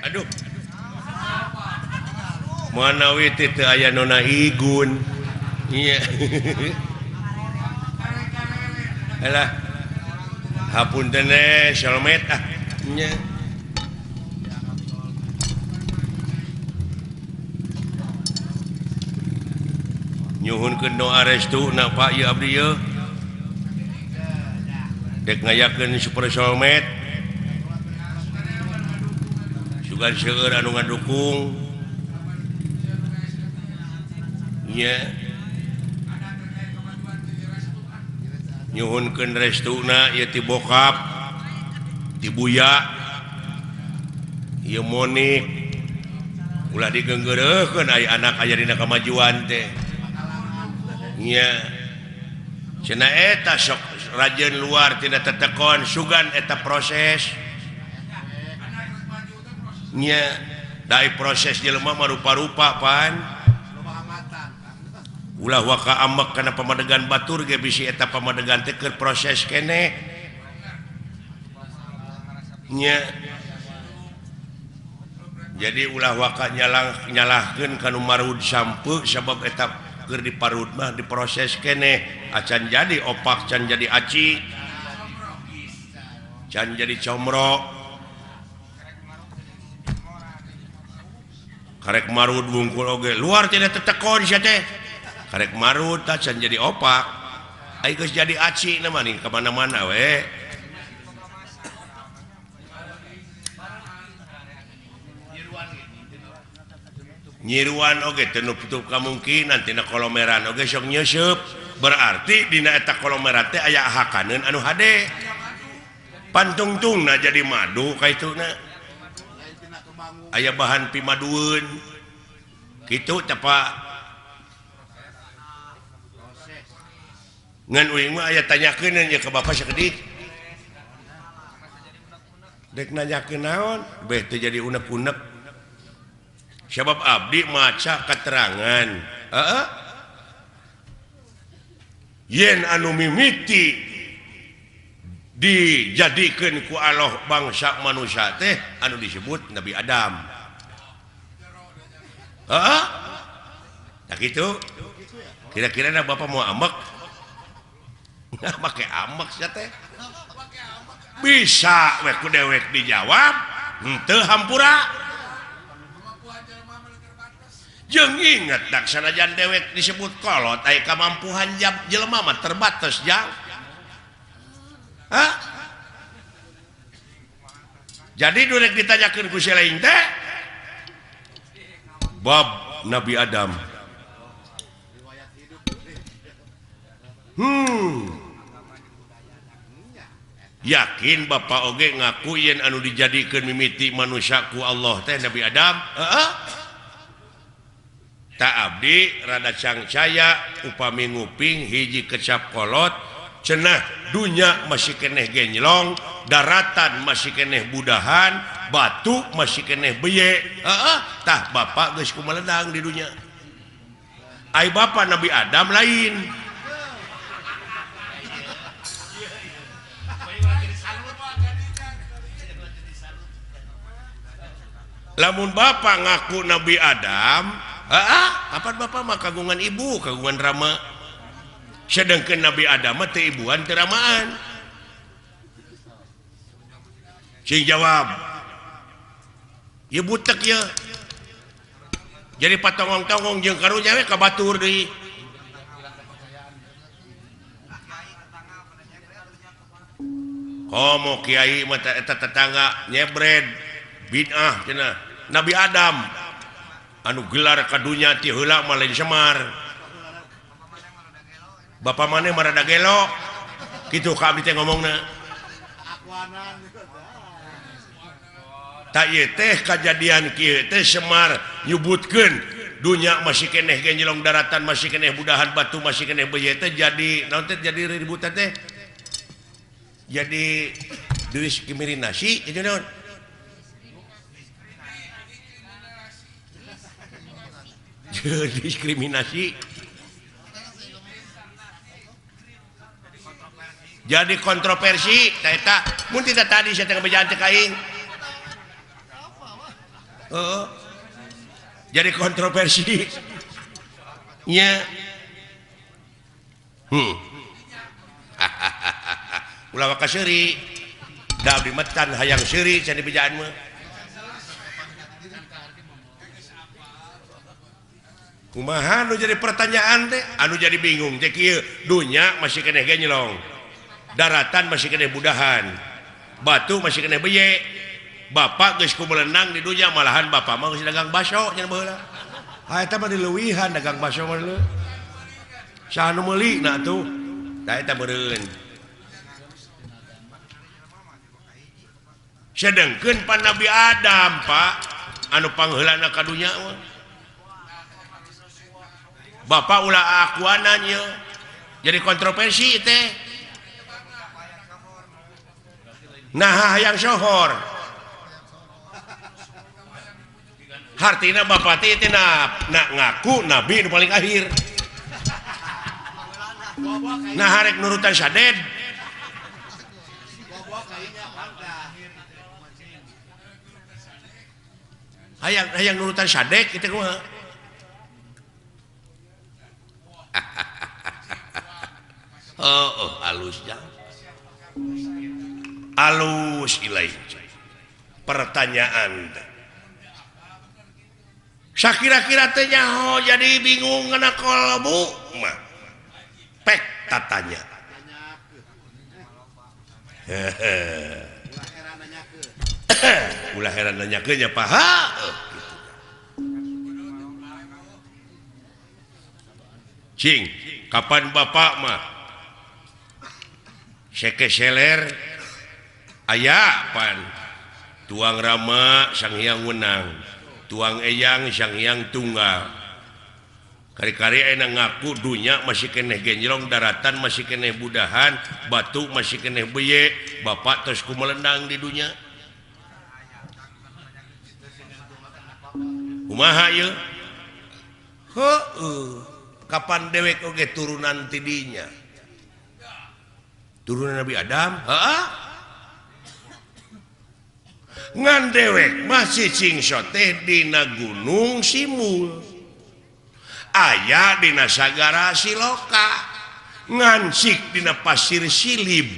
Aduh. Manawi teh teu aya nona igun. Iya. Alah. Hapunten solmet ah. Nya. Nyuhunkeun doa restu na Pak ieu abdi ieu. Dek ngayakeun super solmet. Sugan seueur anu ngadukung. Nya. Nyuhunkeun restuna ieu ti bokap, ti buya, ieu Monik. Ulah digeunggeureuhkeun aya anak aya dina kamajuan teh. Nya. Cenah eta sok rajeun luar tina tetekon sugan eta proses. Nya, dai proses jelema mah rupa-rupa pan. Ulah waka amek kana pamadegan batur ge bisi eta pamadegan teh keur proses keneh. Nya. Jadi ulah waka nyalahkeun ka nu marud sampeu sabab eta keur diparud mah diproses keneh acan jadi opak, can jadi aci, can jadi comro. Karek marud wungkul oge luar tidak tetekon sia teh. Karek marud tah can jadi opak, ai geus jadi aci na mah nih ka mana-mana we. Nyiruan oge teu nutup kamungkinan tina kolomeran oge sok nyeuseub, berarti dina eta kolomeran teh aya hakaneun anu hade. Pantungtungna jadi madu kaituna. Aya bahan pimadueun. Kitu teh Pak. Ngan uing mah aya tanyakeun nya ka bapak sakedik. Dek nanyakeun naon? Beh teu jadi unek-unek. Sebab abdi maca keterangan. Heeh. Yen anu mimiti dijadikeun ku Allah bangsa manusia teh anu disebut Nabi Adam. Heeh. Tah kitu. Kira-kira na bapak mau ambek? Nah, make ambek sia teh. Bisa we ku dewek dijawab, henteu hampura. Jeung inget dak sanajan dewek disebut kolot aya kamampuhan jelema mah terbatas jang. Hah? Jadi durek ditanyakeun ku si lain teh bab Nabi Adam. Yakin bapak oge ngaku yen anu dijadikeun mimiti manusia ku Allah teh Nabi Adam? Heeh. Tak abdi rada cangcaya upami nguping hiji kecap kolot cenah dunya masih keneh genjlong, daratan masih keneh budahan, batu masih keneh beye. Heeh, tah bapak geus kumaledang di dunya. Ai bapak Nabi Adam lain. Lamun bapak ngaku Nabi Adam, heeh, kapan bapak mah kagungan ibu, kagungan rama. Sedangkan Nabi Adam mah teu ibuan teu ramaan. Cing jawab. Ieu butek ieu. Jadi patongong-tongong jeung karunya we ka batur deui. Komo kiai mah eta tetangga nyebred bid'ah cenah. Nabi Adam anu gelar ka dunya ti heula mah lain Semar. Bapak maneh mah rada gelo. Kitu ka abdi teh ngomongna. Tak ieu teh kajadian kieu teh Semar nyebutkeun dunya masih keneh genjelong, daratan masih keneh budahan, batu masih keneh beuye teh jadi naon teh jadi ributan teh. Jadi diskriminasi jadi naon? Diskriminasi. Jadi kontroversi ta eta mun tidak tadi saya teh ngebejaan cek aing. Heeh. Jadi kontroversi. Nya. Ulah waka seuri. Da abdi metan hayang seuri cenah dibejaan mah. Kumaha nu jadi pertanyaan teh? Anu jadi bingung teh kieu, dunya masih keneh genyelong. Daratan masih keneh budahan. Batu masih keneh beye. Bapak geus kumelenang di dunya malahan bapak mah geus dagang baso nya baheula. Ha eta mah dileuwihan dagang baso mah leuh. Saha nu meuli na atuh? Tah eta meureun. Sedengkeun pan Nabi Adam, Pak, anu pangheulana ka dunya mah. Bapak ulah akuanan ieu. Jadi kontroversi teh. Nah hayang sohor. Hartina bapak teh teh na ngaku nabi nu paling akhir. Nah harek nurutan saded. Hayang hayang nurutan sadek kitu kumaha? Oh, oh halus jang. Alus ilai. Pertanyaan teh. Sakira-kira teh nyaho jadi bingung ngana kolbu mah. Pek tatanya. Ulah heran nanyakeun nya Pak. Cing, kapan bapak mah sekeseler aya pan tuang Rama Sang Hyang Wenang, tuang Eyang Sang Hyang Tunggal. Kari-kari enak ngaku dunya masih keneh genjrong, daratan masih keneh budahan, batu masih keneh beye, bapak terus kumelendang di dunya. Kumaha ieu? Heueuh, kapan dewek oge turunan ti dinya? Turunan Nabi Adam? Heeh. Ngan dewek masih cingso teh dina Gunung Simul. Aya dina Sagara Siloka, ngansik dina Pasir Silib.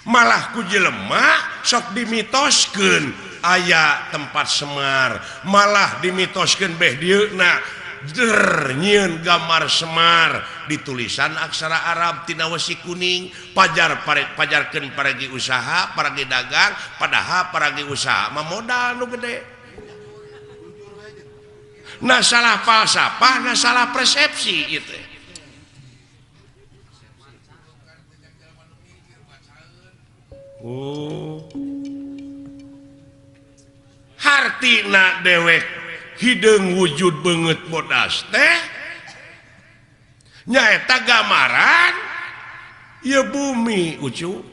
Malah ku jelema sok dimitoskeun aya tempat Semar, malah dimitoskeun beh dieuna der nyieun gambar Semar ditulisan aksara Arab tina wesi kuning, pajar pajarkeun paragi usaha, paragi dagang, padahal paragi usaha mah modal nu gede. Nah salah falsafah, nah salah persepsi gitu. Oh. Hartina dewek hideung wujud beungeut bodas teh nyaeta gambaran ieu bumi ucu.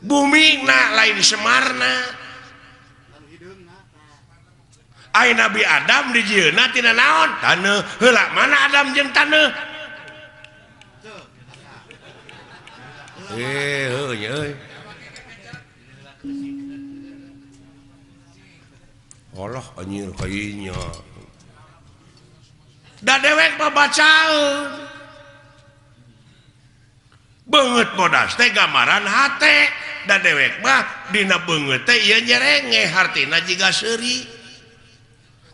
Bumi na lain Semarna. Ai Nabi Adam dijieunna tina naon? Taneuh. Heula mana Adam jeung taneuh? Heuh nya euy. Allah anjir kayanya. Da dewek mah bacaeun. Beungeut bodas teh gambaran hate. Da dewek mah dina beungeut teh ieu nyerenge hartina jiga seuri.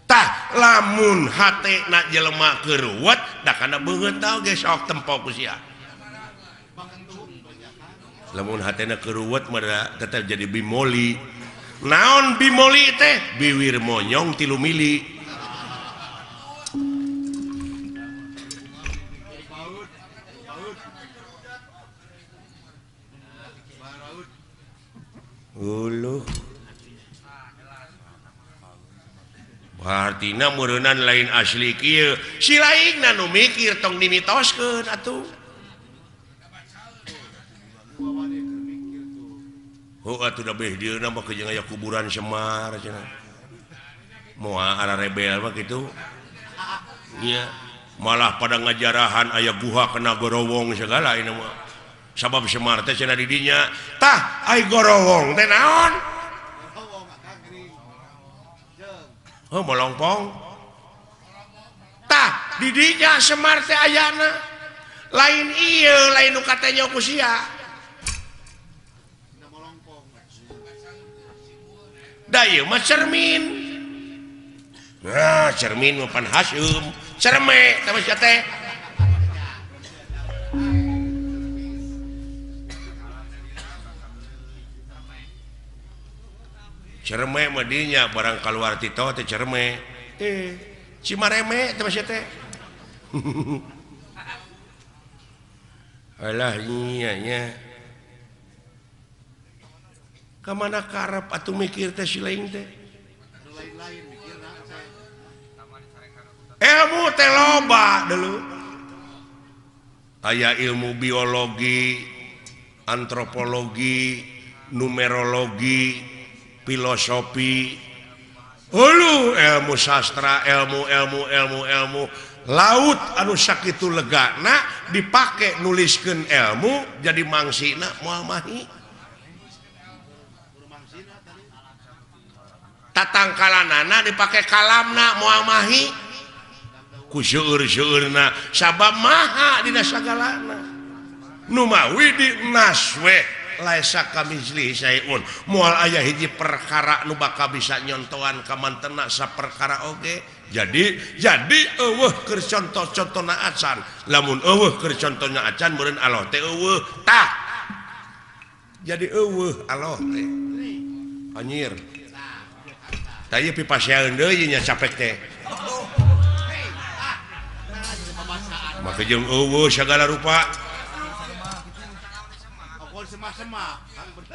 Tah lamun hate na jelema keruwet da kana beungeut oge sok tempo ku sia. Lamun hatena keruwet mah tetep jadi bimoli. Naon bimoli teh? Biwir monyong 3 mili. Uluh. Hartina meureunnan lain asli kieu. Si lainna nu mikir tong dimitoskeun atuh. Oh atuh da beh dieuna mah jeung aya kuburan Semar cenah. Moal ara rebel mah kitu. Nya. Malah pada ngajarahan aya guha kena gorowong segala ini mah. Sabab Semar teh cenah di dinya. Tah ai gorowong teh naon? Oh molongpong. Tah di dinya Semar teh ayana. Lain ieu lain nu katanya ku sia. Da ieu mah cermin. Nah, cermin mah pan haseum. Cerme teh sia teh. Cerme mah dinya barang kaluar ti teh cerme. Cimareme teh sia teh. Alah nya nya. Ka mana karep atuh mikir teh si lain teh. Ilmu teh loba dulu. Aya ilmu biologi, antropologi, numerologi, filosofi, hulu ilmu sastra, ilmu ilmu ilmu ilmu laut anu sakitu legana dipake nuliskeun ilmu jadi mangsina moal mahi. Tatangkalanana dipake kalamna moal mahi. Ku seueur-seueurna sabab maha dina sagalana. Nu mawi di naswe laisa kamitslihi syai'un. Moal aya hiji perkara nu bakal bisa nyontoan ka mantena saperkara oge. Jadi eueuh keur contoh-contona acan. Lamun eueuh keur contohna acan meureun Allah teh eueuh. Tah. Jadi eueuh Allah teh. Anjir. Tah ieu pipasean deui nya capek teh. Maka jeung eueuh sagala rupa.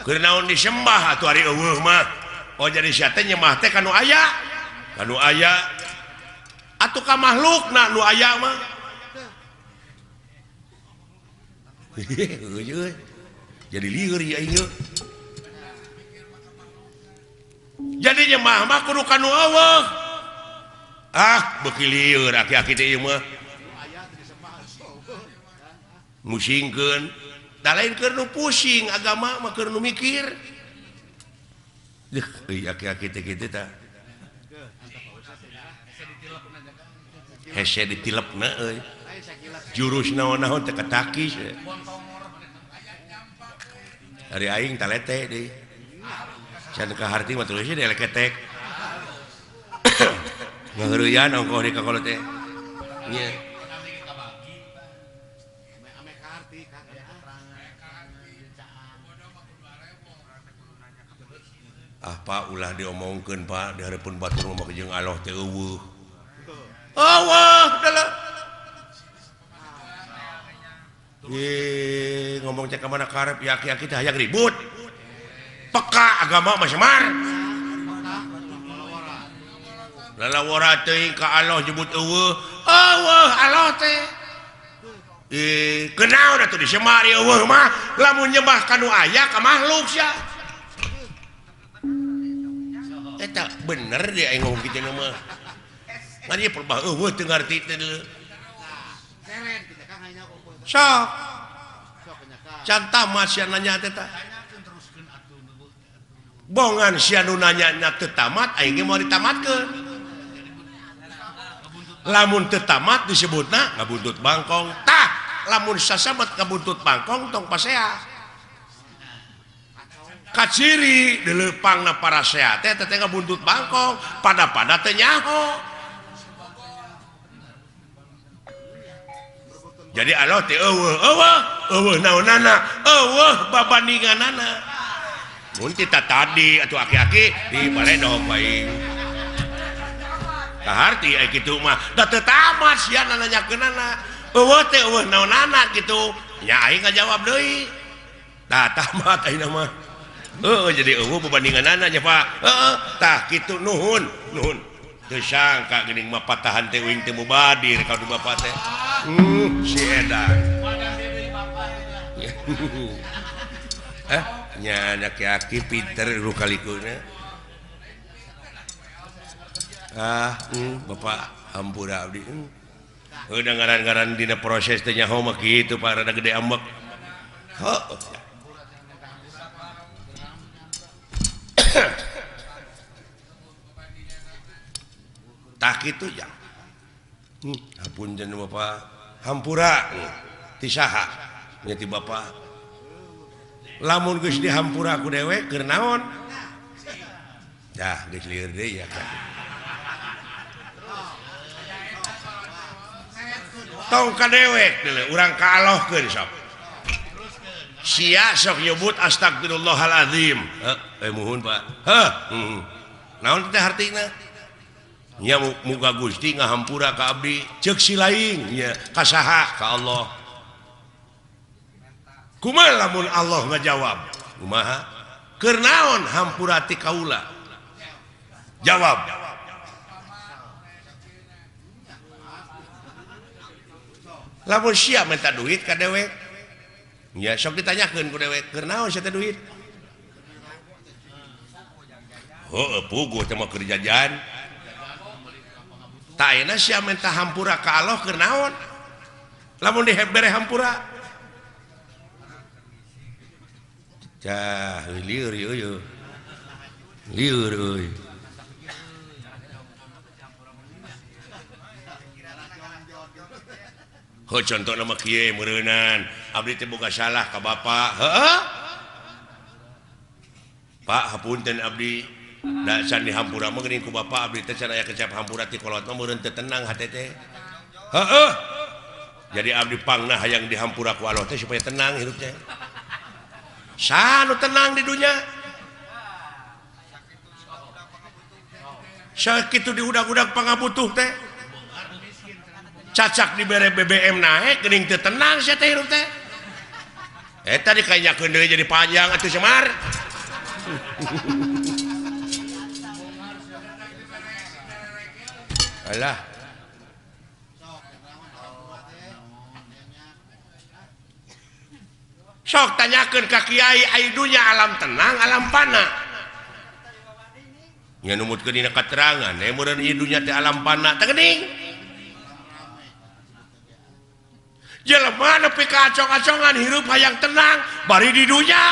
Keur naon disembah atuh ari eueuh mah. Oh jadi sia teh nyembah teh ka nu aya. Ka nu aya. Atuh ka makhlukna nu aya mah. Jadi lieur ieu aing. Jadi nyembah mah kudu ka nu eueuh. Ah beuki lieur aki-aki teh ieu mah. Musingkeun da lain keur nu pusing agama mah keur nu mikir. Deuh euy aki-aki teh kitu tah. Hese ditilepna euy. Jurus naon-naon teh katakis. Ari aing talete deui. Can ka harti mah terus deui leketek. Ngaheureuyan ongkoh di ka kolot teh. Nya. Ah Pak ulah diomongkeun Pak di hareupeun batur mah jeung Allah teh eueuh. Eueuh dalah. Ngomong cek ka mana karep ya aki-aki teh hayang ribut. Peka agama mah Semar. Lalawara teuing ka Allah nyebut eueuh. Eueuh Allah teh. Kenaon atuh disemar eueuh mah lamun nyembah ka nu aya ka makhluk sia. Eta bener dia aing ngomong kitu mah. Ngan ieu perbah eueuh teu ngarti teh deuleu. Sok. Can tamat sia nanya teh tah. Bongan sia nu nanya nya teu tamat aing ge moal ditamatkeun. Lamun teu tamat disebutna ngabuntut bangkong. Tah, lamun sasabat ngabuntut bangkong tong pasea. Kaciri dileupangna parasea teh teh ngabuntut bangkong pada-pada teh nyaho. Jadi Allah teh eueuh eueuh eueuh naonana eueuh babandinganana. Mun tita tadi atuh aki-aki di baledog bae. Kaharti ai kitu mah da teu tamat sia nanyakeunana. Eueuh teh eueuh naonana kitu. Nya aing ngajawab deui. Tah tamat ayeuna mah. Heeh jadi eueuh babandinganana nya Pak. Heeh tah kitu nuhun nuhun. Teu sangka geuning mah patahan teh uing teh mubadir ka du bapak teh. Si edan. Nya aki-aki pinter rukalikuna. Ah, bapak hampura abdi. Udah ngaran-ngaran dina proses teh nyaho mah kitu Pak, rada gede ambek. Heuh. Tah kitu jang. Hapunten Bapak, hampura ti saha? Nya ti Bapak. Lamun geus dihampura ku dewek keur naon? Dah geus lieur deui ya kan. Tong ka dewek deuleu urang kaalohkeun sok. Sia sok nyebut astagfirullahalazim. Heuh, muhun Pak. Heuh, naon teh hartina? Nya muga Gusti ngahampura ka abdi, ceuk si lain nya ka saha? Ka Allah. Kumaha lamun Allah ngajawab? Kumaha? Keur naon hampura ti kaula? Jawab. Lamun sia minta duit ka dewek, nya sok ditanyakeun ku dewek, keur naon sia teh duit? Heueuh, puguh teh mah keur jajan. Tah ayeuna sia minta hampura ka Allah keur naon? Lamun dibere hampura. Cah, lieur ieu. Lieur euy. Heuh, contohna mah kieu meureunan, abdi teh boga salah ka bapa. Heueuh. Pak, hapunten abdi. Da can dihampura mah geuning ku bapa abdi teh can aya kecap hampura ti kolot mah meureun teu tenang hate teh. Heueuh. Jadi abdi pangna hayang dihampura ku Allah teh supaya tenang hirup teh. Saha nu tenang di dunya? Sakitu diudag-udag pangabutuh teh. Cacak dibere BBM naek geuning teu tenang sia teh hirup teh. Eta dikanyakeun deui jadi panjang atuh Semar. Alah. Sok tanyakeun ka kiai ai dunya alam tenang alam pana. Nya numutkeun dina katerangan meureun ieu dunya teh alam pana teh geuning. Jelema nepi ka acong-acongan hirup hayang tenang bari di dunya.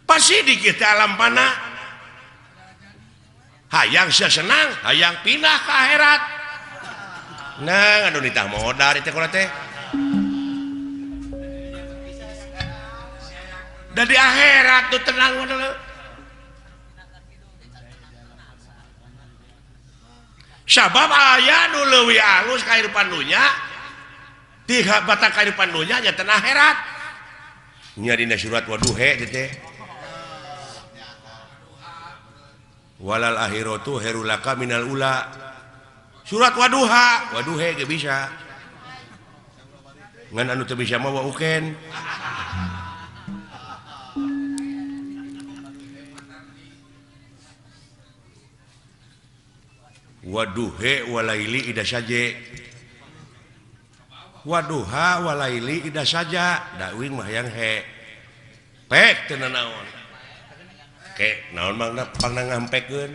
Pasti di kita alam pana. Hayang sia senang, hayang pindah ke akhirat. Nah, anu nitah modal teh kula teh. Da di akhirat tuh tenang mah. Sabab aya nu leuwih alus kahirupan dunya, ti batang kahirupan dunya nya teh akhirat. Nya dina surat Waduhe teh. Walal akhiratu khairul laka minal ula. Surat Waduha, Waduhe ge bisa. Ngan anu teu bisa mah wa uken. Waduhe walaili ida saje. Waduha walaili ida saja. Da uing mah hayang he. Pek teu nanaon. Ke naon mangna pangna ngampekeun.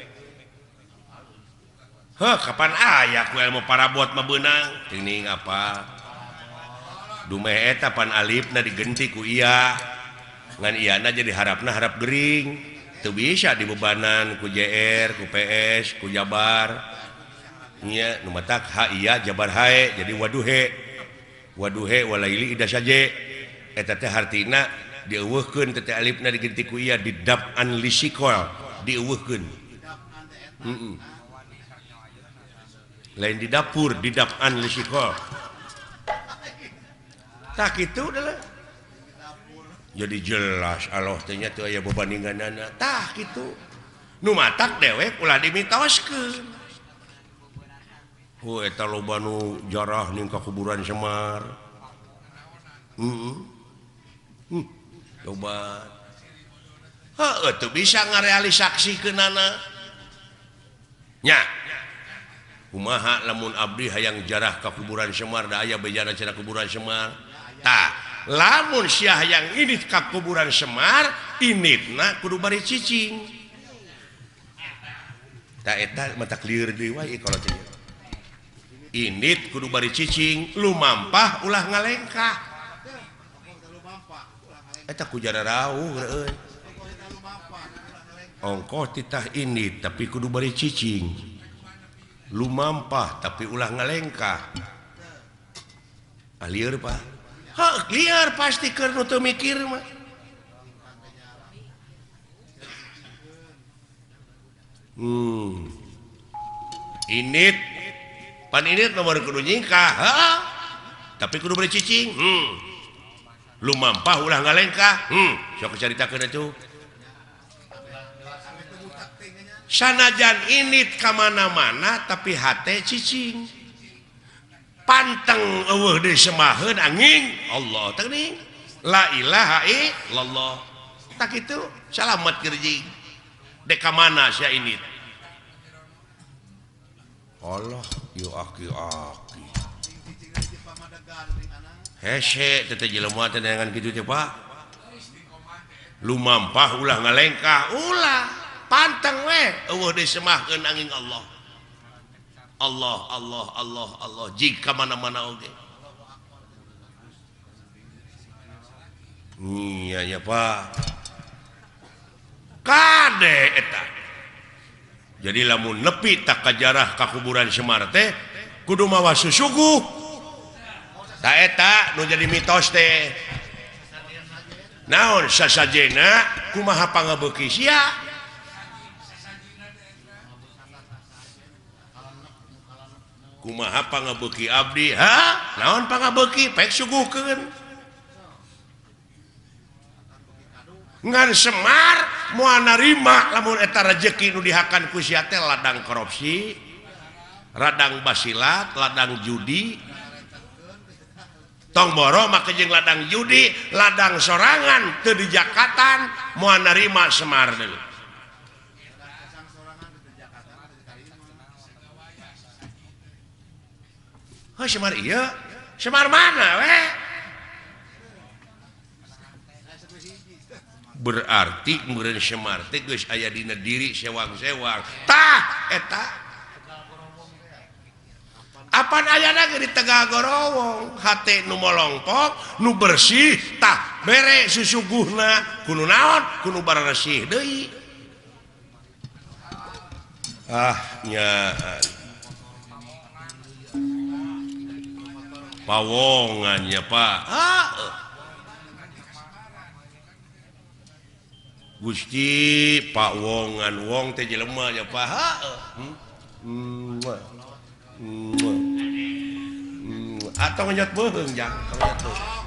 Heuh, kapan aya ku ilmu parabot mah beunang? Teuing apa? Dumeh eta pan alifna digenti ku iya. Ngan iyana jadi harapna harap gering. Teu bisa dibebanan ku JR, ku PS, ku Jabar. Nya nu matak ha iya Jabar hae jadi waduhe. Waduhe walaili ida saje. Eta teh hartina dieuweuhkeun teh alifna digenti ku iya didap'an lisikol dieuweuhkeun. Heeh. Lain di dapur didap'an lisikol. Tah kitu adalah. Jadi jelas Allah teh nya teu aya bebandinganana. Tah kitu. Nu matak dewek ulah dimitoskeun. Hu eta loba nu jarah ning ka kuburan Semar. Heeh. Loba. Heueuh teu bisa ngarealisaksikeunana. Nya. Kumaha lamun abdi hayang jarah ka kuburan Semar da aya bejana cenah kuburan Semar. Tah, lamun sia hayang indit ka kuburan Semar, inditna kudu bari cicing. Ta eta mata lieur deui wae kalau teh. Indit kudu bari cicing, lumampah ulah ngalengkah. Eta ku jararauh euy. Ongkoh titah indit tapi kudu bari cicing. Lumampah tapi ulah ngalengkah. Ah lieur Pak. Heuh, lieur pasti keur nu teu mikir mah. Indit pan indit nomor kudu nyingkah, heeh. Tapi kudu bari cicing. Lumampah ulah ngalengkah. Sok caritakeun atuh. Sanajan indit ka mana-mana tapi hate cicing. Panteng eueuh deui semaheun angin Allah teh geuning. La ilaha illallah. Tak kitu salamet keur jeung. Dek ka mana sia indit? Allah yu aki-aki. Hese teh jelema teh neangan kitu teh Pak. Lumampah ulah ngalengkah, ulah panteng we eueuh disemahkeun angin Allah. Allah Allah Allah Allah jika mana-mana oge. Iya ya Pak. Kade eta. Jadi lamun nepi tak kajarah ka kuburan Semar teh kudu mawa susuguh. Ta eta nu jadi mitos teh. Naon sasajena kumaha pangabeuki sia? Kumaha pangabeuki abdi? Ha? Naon pangabeuki? Pek suguhkeun. Ngan Semar moal narima lamun eta rejeki nu dihakan ku sia teh ladang korupsi, ladang basilat, ladang judi. Tong boro make jeung ladang judi, ladang sorangan teu dijakatan moal narima Semar deui. Heuh Semar ieu, Semar mana we? Berarti meureun Semar teh geus aya dina diri sewang-sewang. Tah eta. Apan ayana ge di Tegal Gorowong, hate nu molongpok, nu bersih, tah bere susuguhna kudu naon? Kudu baresih deui. Ah nya pawongan ya Pak. Ah. Gusti Pak Wongan wong teh jelema ya Pak. Atau ngenyot beuheung jang, ngenyot beuheung.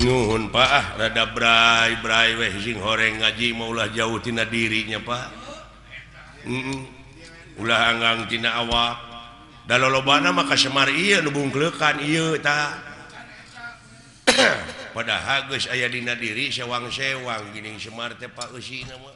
Nuhun Pak, ah rada bray-bray weh sing horeng ngaji mah ulah jauh tina dirinya Pak. Ulah anggang tina awak. Da lolobana mah ka Semar ieu nu bungkleukan ieu tah. Padahal geus aya dina diri sewang-sewang geuning Semar teh Pak eusina mah.